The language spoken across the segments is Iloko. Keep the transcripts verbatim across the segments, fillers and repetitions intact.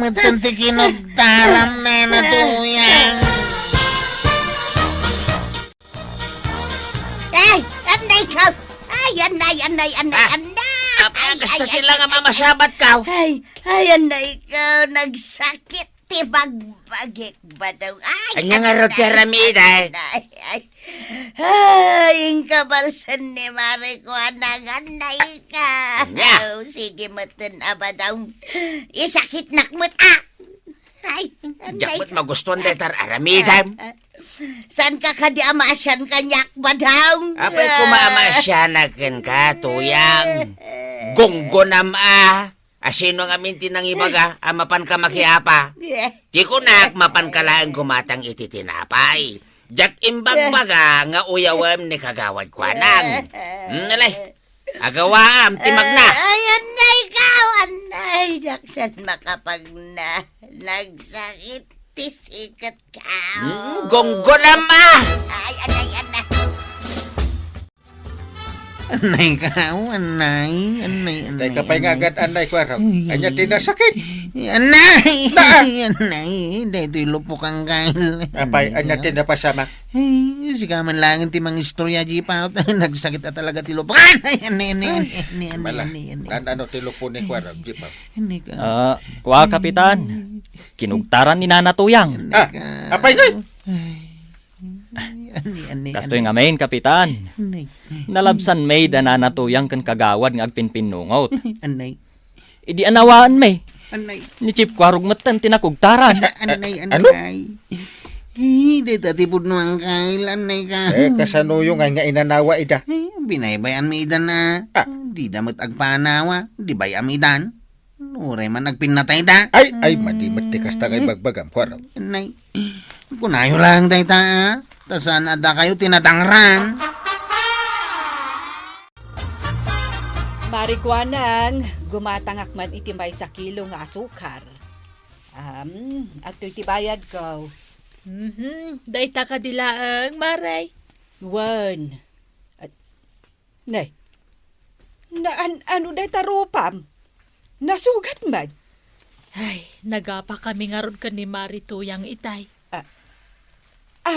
metten ti kinugtaram, Nana Tuyang. Ay, anay ka! Ay, anay, anay, anay, Ah, anay! Apa, Ay, kasta ay, ti ay, lang ay, ang ay, mamasabat ka? Ay, ay, anay ka, nagsakit ti bagbagik, Badong. Ay, Anya nga rod ti anay, aramid, ay? Anay, ay. Ay, inkabalsan ni Mare Juana nga anay ka. Anya? Aw, sige, metten, a, Badong. Isakitnak met, a. Ay, Diak anay met ka. magustuan dayta aramidem. Ah, ah. Saan ka kadi a maasian kaniak, Badong? Apay, Ah. koma a maasianak kenka, Tuyang. Gunggonam a. Asino ngamin ti nangibaga a mapanka makiapa? Ti kunak, mapanka laeng gumatang iti tinapay. Diak imbagbaga nga uyawem ni Kagawad Kuanang. Hmm, alay. Agawaam ti magna. Ah, ay, anay ka, anay, diak saan makapagna. Nagsakit ti siket ka. Hmm, gunggonam a. Ay, anay, anay. Anay ka, oh, anay, anay, anay, Tay ka pay nga anay. agad, anay, Kuarog. Ay, Anya ay, ti ay. nasakit? Anay! Naa! Anay, daytoy lupokan, Kyle. Apay, Anay anya ka. ti napasamak? Ay, sika man lang ti mangistorya, Jipaw. Nagsakit a talaga ti lupokan. Ay, anay, anay, anay, anay, anay, Mala, anay, anay. nan-ano ti lupo ni Kuarog, Jipaw? Anay ka. Ah, kua, Kapitan. Kinugtaran ni Nana Tuyang. Anay Ah, ka. apay, Noy? Ay. Ani, ani, Kastoy ani. nga main, Kapitan. Ani. Nalabsan may da Nana Tuyang ken Kagawad nga agpinpinnungot. Anay. Idi anawaan may. Anay. Ni Chief Kwarog metten ti nakugtaran. Anay, Ano? anay. Eh, dayta ti pudno, Angkay. Anay ka. Eh, kasanoyo nga nga inanawa ida? Eh, binaybay-an mi idan a. Ah. Dida met agpanawa. Di bay-am idan. Uray man agpinnatay da. Ay, ay, madi met ti kasta nga ibagbagam, Kuarog. Nay, kunayo lang dayta, ah. Ta saan a dakayo ti nadangran. Mari Kuanang, gumatangak man iti maysa kilo nga asukar. Am, adtoy ti bayadko. Mhm, dayta kadi laeng, Mare? Wen. At, nay, naan-ano dayta rupam? Nasugat met? Ay, nagapa kami ngarud ken ni Mari Tuyang itay. Ah,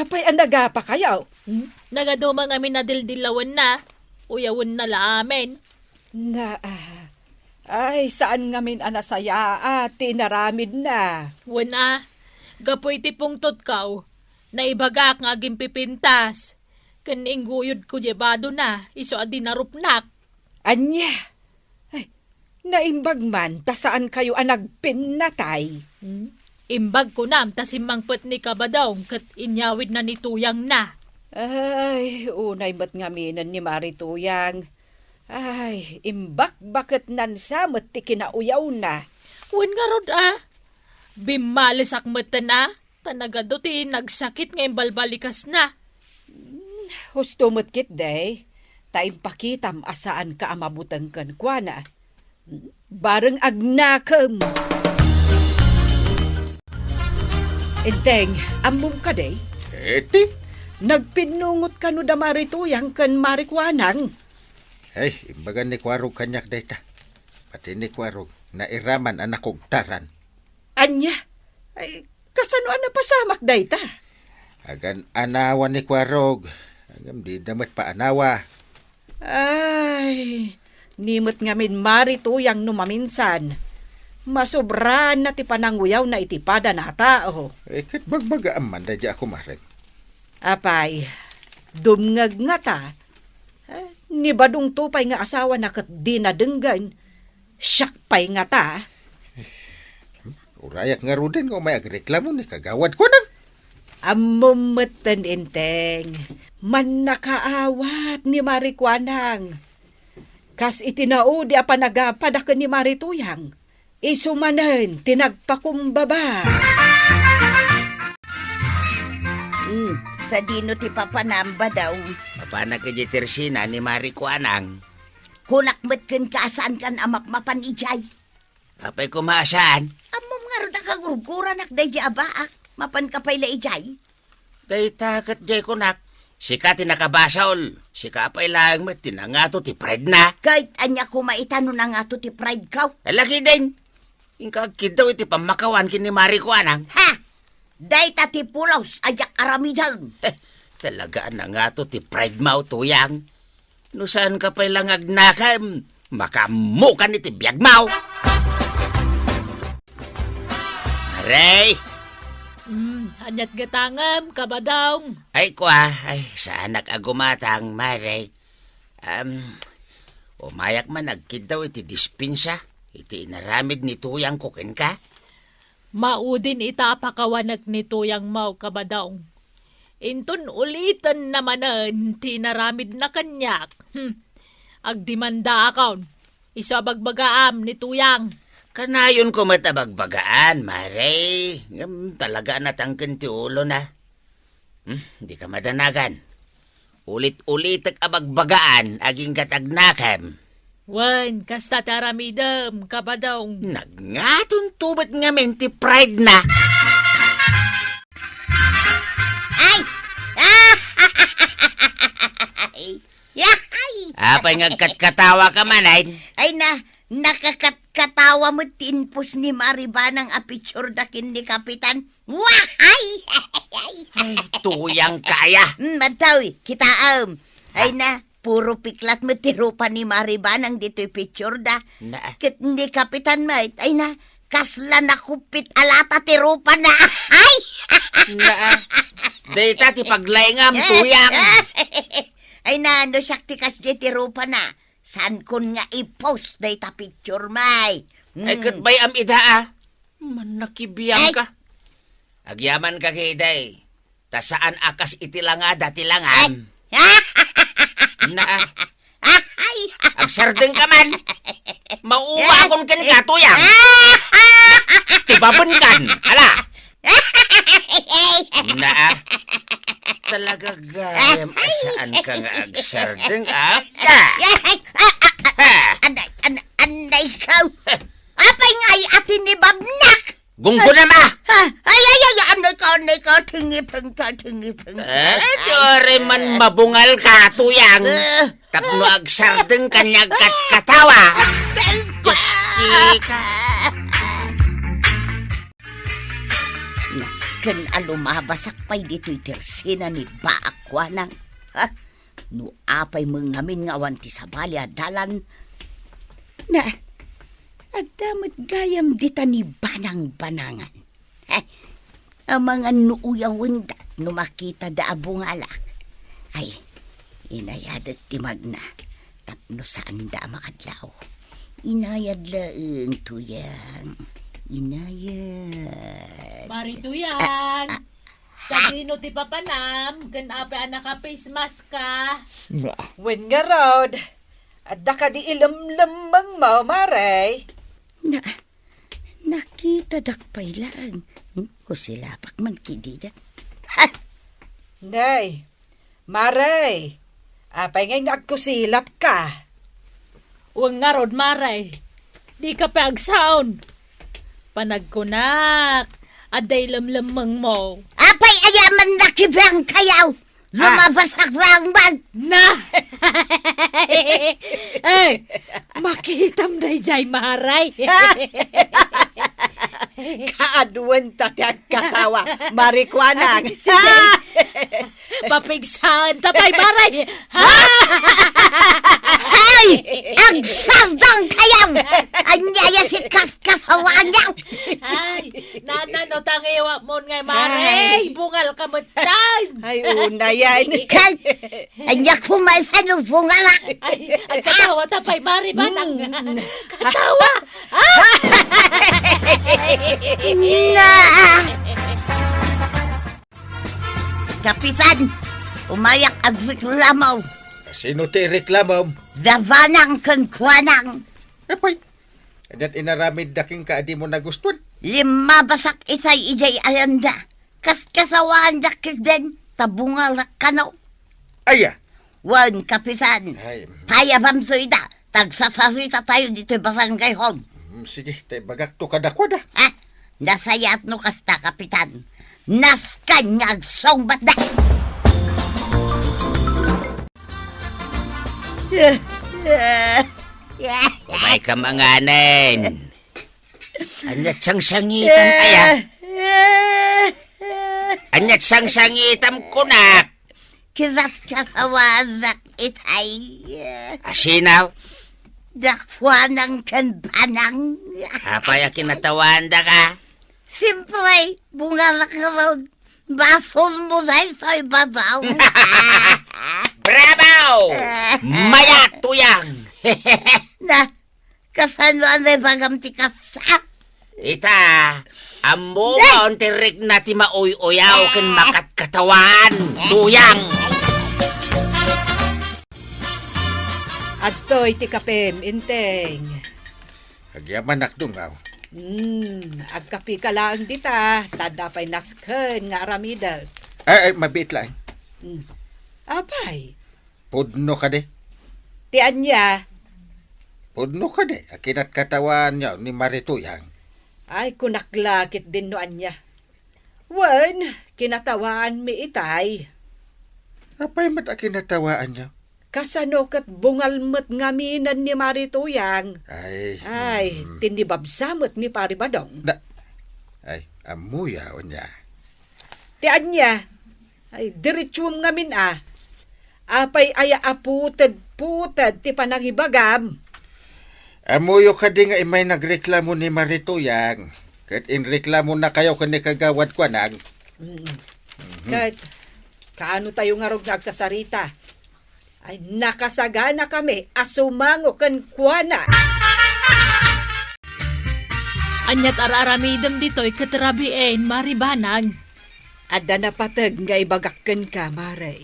apay a nagapa kayo? Hmm? Nagaduma ngamin a dildilawna. Uyawenna la amin. Na, ah, ay, saan ngamin a nasayaat ti inaramidna. Wen a, gapu iti pungtotko, naibagak nga agimpipintas, ken ingguyodko diay badona, isu a dinarupnak. Ania? Ay, naimbag man ta saan kayo a nagpinnatay. Hmm? Imbag kunam ta simmangpet ni Kabadong ket inyawidna ni Tuyangna. Ay, unay met ngaminen ni Mari Tuyang. Ay, imbakbaketnan sa met ti kinauyawna. Wen ngarud a, bimmalesak metten a, ta nagadu ti nagsakit nga imbalbalikasna. Husto met ketdi, ta impakitam a saanka a mabuteng kenkuana. Bareng agnakem. Enteng, ammom kadi? Iti? Nagpinnungot kano da Mari Tuyang ken Mari Kuanang? Ay, imbagan ni Kuarog kaniak dayta. Pati ni Kuarog, nairaman a nakugtaran. Ania? Ay, kasano a napasamak dayta? Agan-anawa ni Kuarog. Ngem dida met paanawa. Ay, ni met ngamin Mari Tuyang no maminsan. Masobraanna ti pananguyawna iti padana a tao. Eh, ket bagbagaam man daydi a kumarem. Apay, dumngeg ngata. Eh, ni Badong to pay nga asawana ket dina denggen. Siak pay ngata. Urayak ngaruden nga umay agreklamo ni Kagawad Kuanang. Ammom metten, Enteng. Mannakaawat ni Mari Kuanang. Kas iti naudi a panagapa da ken ni Mari Tuyang. Isu manen ti nagpakumbaba. Hmm, sadino ti papanam, Badong? Mapanak idiay tersina ni Mari Kuanang. Kunak met kenka a saankan a mapmapan idiay. Apay koma a saan? Ammom ngarud a kagurguranak daydi a baak. Mapanka pay la idiay? Dayta ket diay kunak, sika ti nakabasol. Sika pay laeng met ti nangato ti pride na. Ket ania koma ita no nangato ti pride ko? Alakiden. Inka agkiddaw iti pammakawan ken ni Mari Kuanang. Ha! Dayta ti pulos a diak aramiden. Heh, talaga a nangato ti pride mo, Tuyang. No saanka pay la nga agnakem, makaammokan iti biagmo. Mare! Hmm, aniat gatangem, Kabadong? Ay, kua, ay, saanak a gumatang, Mare. Am, umayak man agkiddaw iti dispensa, iti inaramid ni Tuyangko kenka. Maudin ita a pakawanek ni Tuyangmo, Kabadong. Inton ulitenna manen ti inaramidna kaniak, hmm, agdemandaakon. Isu a bagbagaam ni Tuyang. Kanayonko met a bagbagaan, Mare. Ngem talaga a natangken ti ulona. Hmm, dika madanagan. Ulit-ulitek a bagbagaan agingga ti agnakem. Wen, kasta ti aramidem, Kabadong. Nagngatonto met ngamin ti pride na. Ay! Yahay! Apay nga agkatkatawa ka manen? Ay na, nakakatkatawa met ti inpos ni Mari Banang a picture da ken ni Kapitan. Wahay! Ay, Tuyang ka aya. Hmm, adtoy, kitaem. Ay na, puro piklat met ti rupa ni Mari Banang ditoy picture da. Na. Ket ni Kapitan met, ay na, kasla nakupit a lata ti rupa na. Ay! Na. Dayta ti paglaingam, Tuyang. Ay na, no siak ti kasdiay ti rupa na, saankon nga i-post dayta picture, may. Ay, hmm, ket bay-am ida, a. Mannakibiang ka. Agyaman ka ketdi. Ta saan a kas iti langada ti langam. Ay. Na, a. Ay. Agsardengka man. Mauwaakon kenka, Tuyang. Tibabenkan. Ala. Na, ah. Talaga gayam a saanka nga agsardeng, ah? Ah! Ha? Anay, an-, anay ka. Apay nga ay atin ni Babnak? Gunggonam, ah! Ah, ay, ay, ay, anay ka, anay ka, tingipeng ka, tingipeng ka. Eh, di ore man mabungal ka, Tuyang. Eh. Tapno agsardeng kaniak kat katawa. Ay, Diyos ka. Nasken a lumabasak pay ditoy tersena ni Baak Kuanang. Ha? No apay met ngamin nga awan ti sabali a dalan. Na, adda met gayam dita ni Banang-banangan. He, amangan no uyawendak no makitada a bungalak. Ay, inayadek ti magna tapno saanda a makadlaw. Inayad laeng, Tuyang. Inayad. Mari Tuyang. Ah, ah, Sadino ti papanam? Ken apay a naka-face mask ka? Wen ngarud, adda kadi ilemlemmengmo, Mare? Na, nakitadak pay laeng. Kusilapak man kidida. Ha! Nay, Mare, apay ngay nga agkusilapka? Wen ngarud, Mare, dika pay agsaon. Panagkunak, adda ilemlemmengmo. Apay aya man nakibangkayaw? Ah. Lumabasak laeng man. Na! Eh, makitam daydiay, Mare. Kaaduen ta ti agkatawa, Mari Kuanang. Sige. Papigsaenta pay, Mare. Ha? Hay! Agsardengkayo! Ania ya si kaskasawaanyo? Ay, nana, no tangiwak mo ngay, Mare. Ay. Bungalka met tan. Ay, unayen. Kay, ania kumaysa no bungalak? Ay, agkatawata pay, Mare, banang. Mm. Katawa! Ah! Na! Kapitan, umayak agreklamo. Sino ti ireklamom? Da Banang ken Kuanang. Apay, ket inaramidda kenka a dimo nagustuan? Limmabasak itay idiay ayanda. Kaskasawaandak ketdin, ta bungalak kano. Aya? Wen, Kapitan. Ay, mm. Payabamto ida. Tagsasarita tayo ditoy barangay hall. Mm, sige, ta ibagakto kadakuada. Ha? Nasayaat no kasta, Kapitan. Nasken nga agsungbatda. Umayka manganen. Ania't sangsangitam kaya? Ania't sangsangitam kunak? Kaskasawaandak itay. Asino? Da Kuanang ken Banang. Apay a kinatawaandak a? Siyempre, bungalak ngarud. Basolmo daytoy, Badong. Bravo! Mayat, Tuyang! Na, kasano a naibagam ti kasta? Ita, ammom ti rikna ti mauy-uyaw ken makatkatawan, Tuyang. Adtoy ti kapem, Enteng. Agyamanak, Dungaw. Hmm, agkapika laeng dita, ta adda pay nasken nga aramidek. Ay, ay, mabiit laeng. Hmm. Apay? Pudno kadi? Ti ania? Pudno kadi a kinatkatawaanyo ni Mari Tuyang? Ay, kunak la ketdin no ania. Wen, kinatawaanmi itay. Apay met a kinatawaanyo? Kasano ket bungal met ngaminen ni Mari Tuyang? Ay, ay, hmm. Tinnibabsa met ni Pari Badong. Da-, ay, ammoyo ania? Ti ania? Ay, diretsuem ngamin a. Apay aya a puted-puted ti panangibagam? Ammoyo kadi nga immay nagreklamo ni Mari Tuyang, ket inreklamonakayo ken ni Kagawad Kuanang? Mm. Mhm. Ket kaano tayo ngarud nga agsasarita? Ay, nakasaganakami a sumango kenkuana. Ania't ar-aramidem ditoy ket rabien, Mari Banang? Adda napateg nga ibagak kenka, Mare.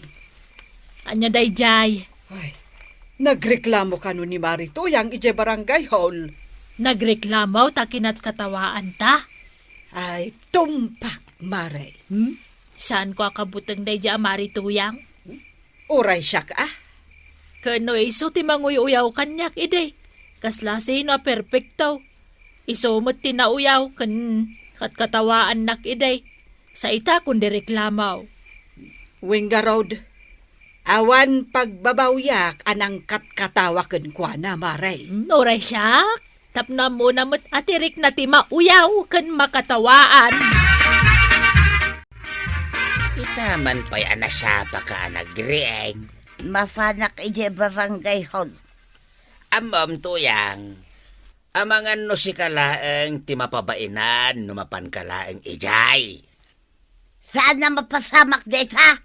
Ania daydiay? Ay, Nagreklamo kano ni Mari Tuyang idiay barangay hall? Nagreklamo ta kinatkatawan ta. Ay, tumpak, Mari. Hmm? Saanko a kabuteng daydiay a Mari Tuyang? Uray siak, a? Ken no isu ti manguy-uyaw kaniak idi, kasla sino a perpekto? Isu met ti nauyaw ken katkatawaannak idi. Sa ita kun di reklamo. Wen ngarud, awan pagbabawiak a nangkatkatawa kenkuana, Mari. Hmm, uray siak, tapno ammona met a ti rikna ti mauyaw ken makatawaan. Ita man pay a nasapaka a nagriing. Mapanak idiay barangay hall. Ammom, Tuyang, amangan no sika laeng ti mapabainan no mapanka laeng idiay. Saan a mapasamak dayta?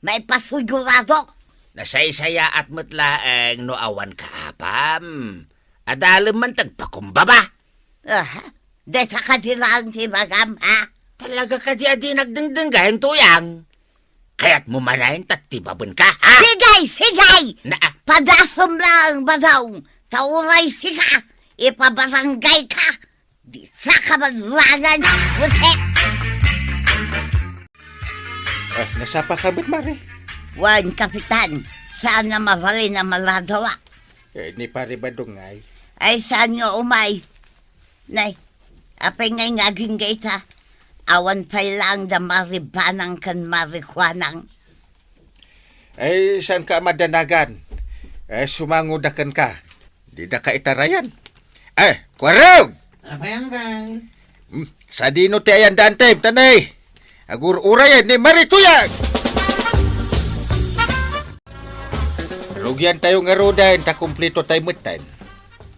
Maipasigurado. Nasaysayaat met laeng no awanka apam. Adalem man ti agpakumbaba. Ah, dayta kadi laeng ti ibagam, ha? Talaga kadi a di nagdengdenggayan, Tuyang? Kayatmo manen ta tibabenka, ha? Sige, sige! Na, ah. Padasom laeng, Badong, ta uray sika, ipabaranggayka. Di sa kabanwanan, buset! Eh, nasapaka met, Mari? Wen, Kapitan, saan a mabalin a maladawa. Eh, ni Pari Badong ngay? Ay, saan nga umay? Nay, apay ngay nga agingga ita? Awan pay laeng da Mari Banang ken Mari Kuanang. Ay, saanka a madanagan? Eh, sumangoda kenka. Didaka itarayan. Eh, Kuarog! Apay, Angkal? Hmm, sadino ti ayan da, Antem, tanay? Agur-urayan ni Mari Tuyang! Rugiantayo ngaruden ta kumpletotayo metten.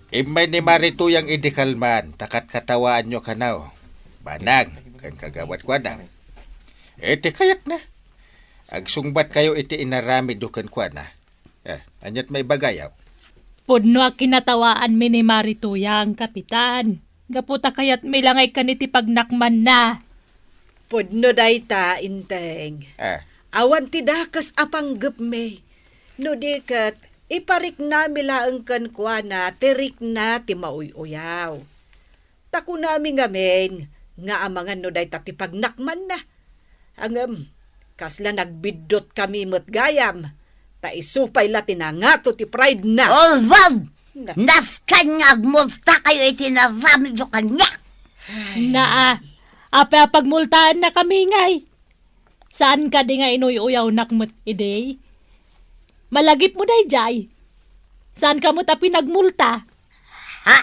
Immay ni Mari Tuyang idi kalman, ta katkatawaanyo kano, Banang, ken Kagawad Kuanang. Iti kayatna, agsungbatkayo iti inaramidyo kenkuana. Eh, aniat maibagayo? Pudno a kinatawaanmi ni Mari Tuyang, Kapitan. Gapu ta kayatmi la ngay ken iti pagnakmanna. Pudno dayta, Inteng. Ah. Awan ti dakes a panggepmi. No di ket, ipariknami laeng kenkuana ti rikna ti mauy-uyaw. Ta kunami ngamin nga amangan no dayta ti pagnakmanna. Ngem, kasla nagbiddutkami met gayam, ta isu pay la ti nangato ti pride na. Alvin! Na- Nasken nga agmultakayo iti naramidyo kaniak. Ay. Naa, apay a pagmultaannakami ngay? Saan kadi nga inuy-uyawnak met idi? Malagipmo daydiay. Saanka met a pinagmulta? Ha?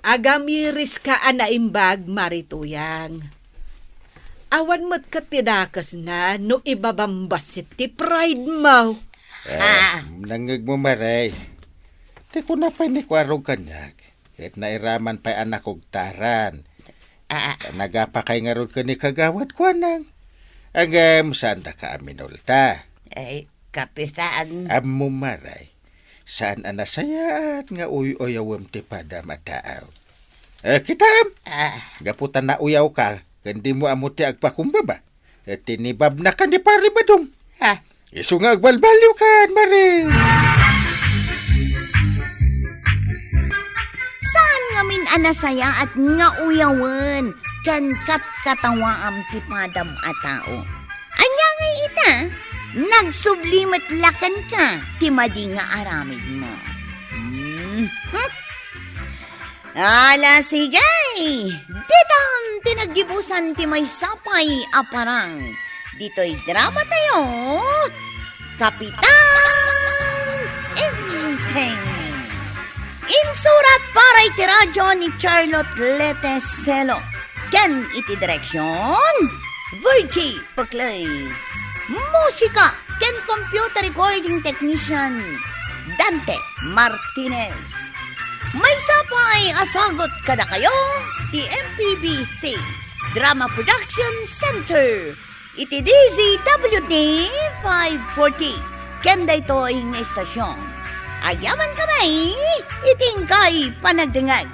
Agamiriska a naimbag, Mari Tuyang. Awan met ket ti dakesna no ibabambassit ti pride mo. Eh, Ah. nangngegmo, Mari. Ti kuna pay ni Kuarog kaniak, ket nairaman pay a nakugtaran. Ah. Ta nagapakay ngarud ken ni Kagawad Kuanang. Ngem, saandaka a minulta. Ay, Kapitan. Ammom, Mari. Saan a nasayaat nga uy-uyawem ti padam a tao. Eh, kitaem? Ah. Gapu ta nauyawka, ken dimo ammo ti agpakumbaba. Eh, tinibabnaka ni Pari Badong. Ah. Isu nga agbalbaliwkan, Mari. Saan ngamin a nasayaat nga uyawen ken katkatawaam ti padam a tao? Ania ngay ita? Nagsubli met la kenka ti madi nga aramidmo. Hmm. Ala, sige! Ditan ti naggibusan ti maysa pay a parang ditoy dramatayo, Kapitan Enteng. Insurat para iti radio ni Charlotte Lete Celo ken iti direksion, Virgie Paclay. Musika ken computer recording technician, Dante Martinez. Maysa pay a sagut kadakayo ti M P B C Drama Production Center iti D Z W T five forty. Ken daytoy nga istasyon, agyamankami iti inkay panagdengngeg.